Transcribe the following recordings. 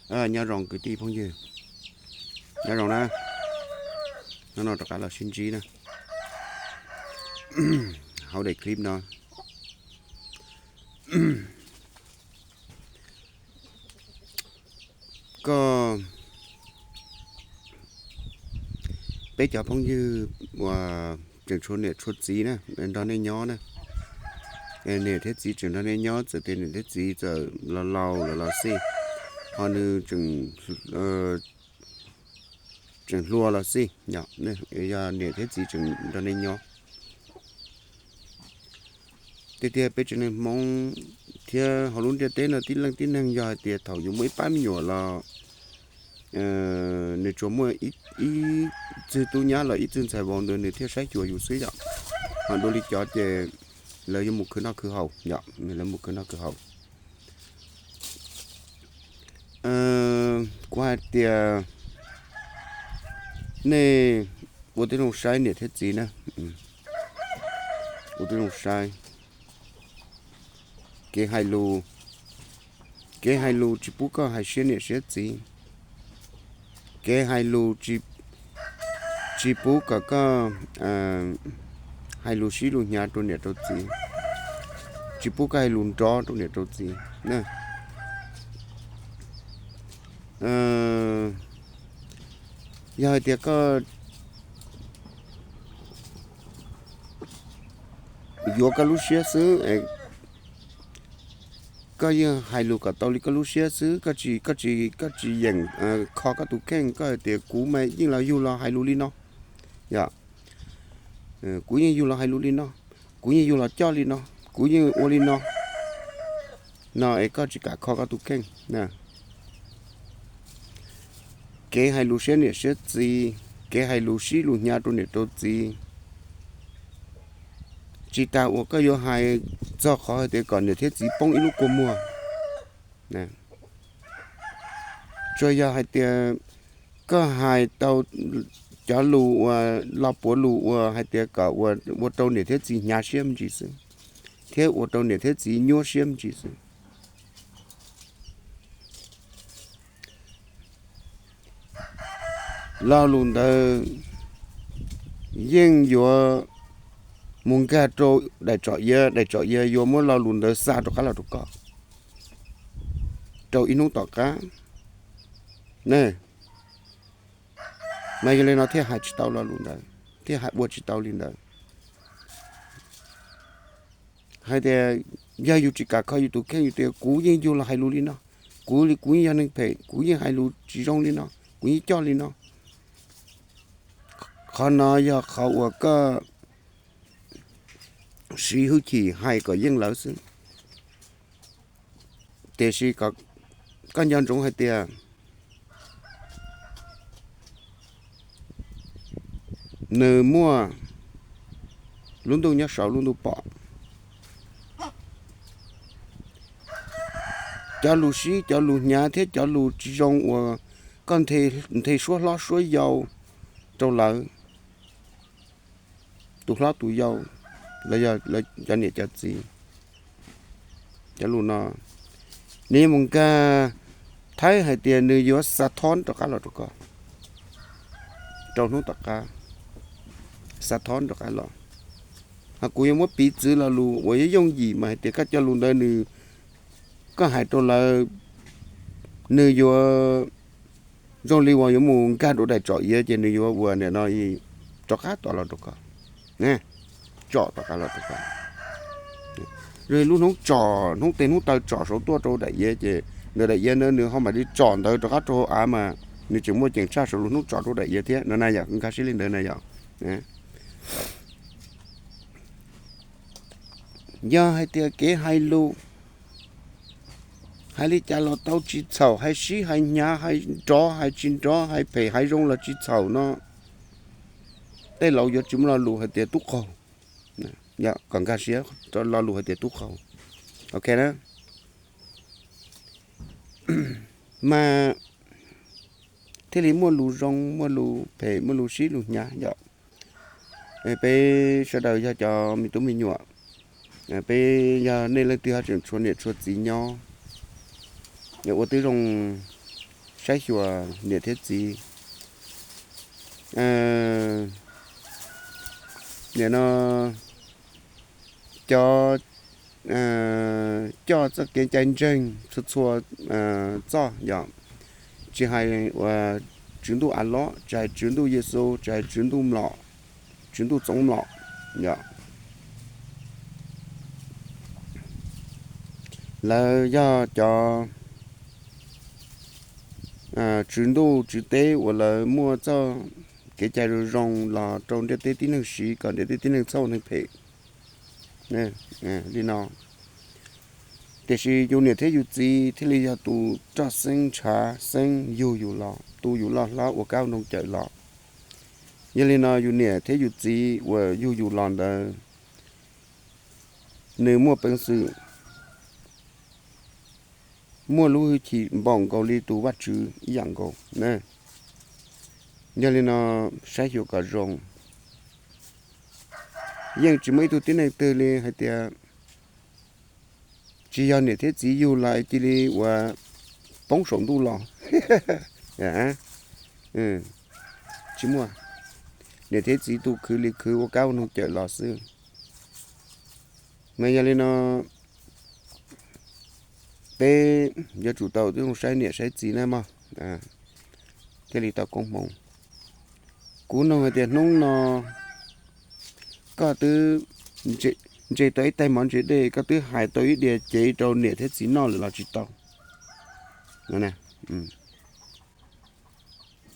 Nyob zoo kwv tij phooj ywg, nyob zoo na. Hnub no rov qab los sib ntsib na hauv daim clip no. Koj, peb cov phooj ywg uas tseem tshuav niam tshuav txiv na, nrog nej nyob na. Niam thiab txiv tseem nrog nej nyob, txawm tias niam thiab txiv txawm laus laus lawm los xij, ho nws tseem hluas los xij, yog niam thiab txiv tseem nrog nej nyob. Tiag tiag peb tsev neeg Hmoob thiab hauv lub ntiaj teb no tib leej tib neeg yog hais tias thaum yuav muaj ib pab me nyuam los nws tsuas muaj ib txwg tub nyab los ib txwg ntxhais vauv ntawd nws thiaj saib xyuas yus xwb yom. Ho dua li cov ces lawv yuav mus khwv noj khwv haus yom, lawv mus khwv noj khwv haus. Kuv hais tias nej ua tib zoo saib niam thiab txiv na, ua tib zoo saib kev hais lus, kev hais lus tsis pub koj hais siab niam siab txiv, kev hais lus tsis pub kom koj hais lus sib lus hnyav rau niam rau txiv, tsis pub koj hais lus nrov rau niam rau txiv. Yog hais tias koj yuav koj lub siab xwb, koj yeej hais lus kom tau li koj lub siab xwb, koj tsis, koj tsis, koj tsis yeem kho koj tus kheej, koj hais tias kuv mas yeej los yug los hais lus li no, yog kuv yeej yug los hais lus li no, kuv yeej yug los coj li no, kuv yeej ua li no, no es koj tsis kam kho koj tus kheej. Kev hais lus siab niam siab txiv, kev hais lus sib lus hnyav rau niam rau txiv, tsis tas uas koj yuav hais txog qhov hais tias kom niam thiab txiv poob ib lub kua muag. Tsuas yog hais tias koj hais tau cov lus uas lo puav lus uas hais tias kom ua rau niam thiab txiv hnyav siab me ntsis xwb, thiab ua rau niam thiab txiv nyuaj siab me ntsis xwb. Lo lus ntawd yeej yuav mus nkag rau daim tsom iav, daim tsom iav yuav muab lo lus ntawd xa rov qab los rau koj rau ib hnub tom qab. Mas yog li no thiaj hais tsis tau lo lus ntawd, thiaj hais ua tsis tau li ntawd. Hais tias yog yus tsis kam kho yus tus kheej, yus tias kuv yeej yug los hais lus li no, kuv li kuv yeej yog neeg phem, kuv yeej hais lus tsis zoo li no, kuv yeej coj li no. Qhov no yog qhov uas koj siv hwj chim hais kom yeej lawv xwb. Tiam sis koj nco ntsoov hais tias nws muaj lub ntuj nyob saud lub ntuj pom. Cov lus sib, cov lus hnyav thiab cov lus tsis zoo uas koj nthe suab hlob suab yau rau lawv, tus hlob tus yau, los yog cov niam cov txiv, cov lus no nws yuav mus nkag, thaib hais tias nws yuav xa thob rov qab los rau koj rau hnub tom qab, xa thob rov qab los. Ho kuv yuav muab piv txwv lo lus uas yooj yooj yim mas hais tias koj cov lus ntawd nws, koj hais rau lawv, nws yuav zoo li uas yuav mus nkag rau daim tsom iav ces nws yuav ua nim no rov qab tom los rau koj, tsom tom qab los rau koj. Zoo li lub hnub tsom, hnub tes hnub taw tsom saud tuaj rau daim iav ces ntawm daim iav ntawd nws ho mam li tsom ntawd rov qab rau hauv av mas nws tseem muaj ceem tshaj saud lub hnub tsom rau daim iav thiab no na yom, nkag siab li ntawd na yom. Yog hais tias kev hais lus, hais li cas los tau tsis txhaum, hais sib hais hnyav, hais nrov hais tsis nrov, hais phem hais zoo los tsis txhaum no, tej laus yuav tsis muaj lo lus hais tias tub qaug, kom nkag siab lo lus hais tias tub qaug. Ok na, mas thiaj li muaj lus zoo, muaj lus phem, muaj lus sib lus hnyav yom. Peb sawv daws yog cov me tub me nyuam, peb yog nej leej twg ho tseem tshuav niam tshuav txiv nyob, ua tib zoo saib xyuas niam thiab txiv. Nim no cov coj txoj kev cai ntseeg txhua txhua txoj yom, tsis hais uas tswv ntuj As Los, tsis hais tswv ntuj Yes Xus, tsis hais tswv ntuj Mlom, tswv ntuj Txoov Mlom yom, lawv yog cov tswv ntuj tswv teb uas lawv muaj txoj kev cai zoo zoo los rau ntiaj teb tib neeg siv kom ntiaj teb tib neeg txhob ua neeg phem li no. Tiam sis yus niam thiab yus txiv thiaj li yog tus roj xeeb ntshav xeeb yug yus los, tu yus loj hlob ua kab ua noog cawm los. Yog li no yus niam thiab yus txiv uas yug yus los ntawd, nws muaj peev xwm, muaj lub hwj chim npaum nkaus li tus Vajtswv ib yam nkaus. Yog li no saib xyuas kom zoo. Yeej tsis muaj ib tug tib neeg twg li hais tias tsis yog niam thiab txiv yug los cia li uas poob saum ntuj los. Tsis muaj. Niam thiab txiv tu khwv li khwv ua kab ua noog cawm los xwb. Mas yog li no peb yuav tsum tau tib zoo saib niam saib txiv na mog, thiaj li tau koob hmoov. Kuv nug hais tias hnub no koj twb ntse tau ib taig mov ntse dej, koj twb hais tau ib diav cev rau niam thiab txiv noj lawm los tsis tau? Yog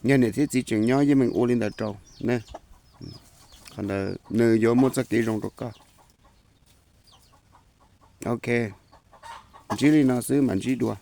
niam thiab txiv tseem nyob yeej meem ua li ntawd rau ne, qhov ntawd nws yuav muaj txoj kev zoo rau koj. Ok, ntsib li no xwb mas ntsib dua.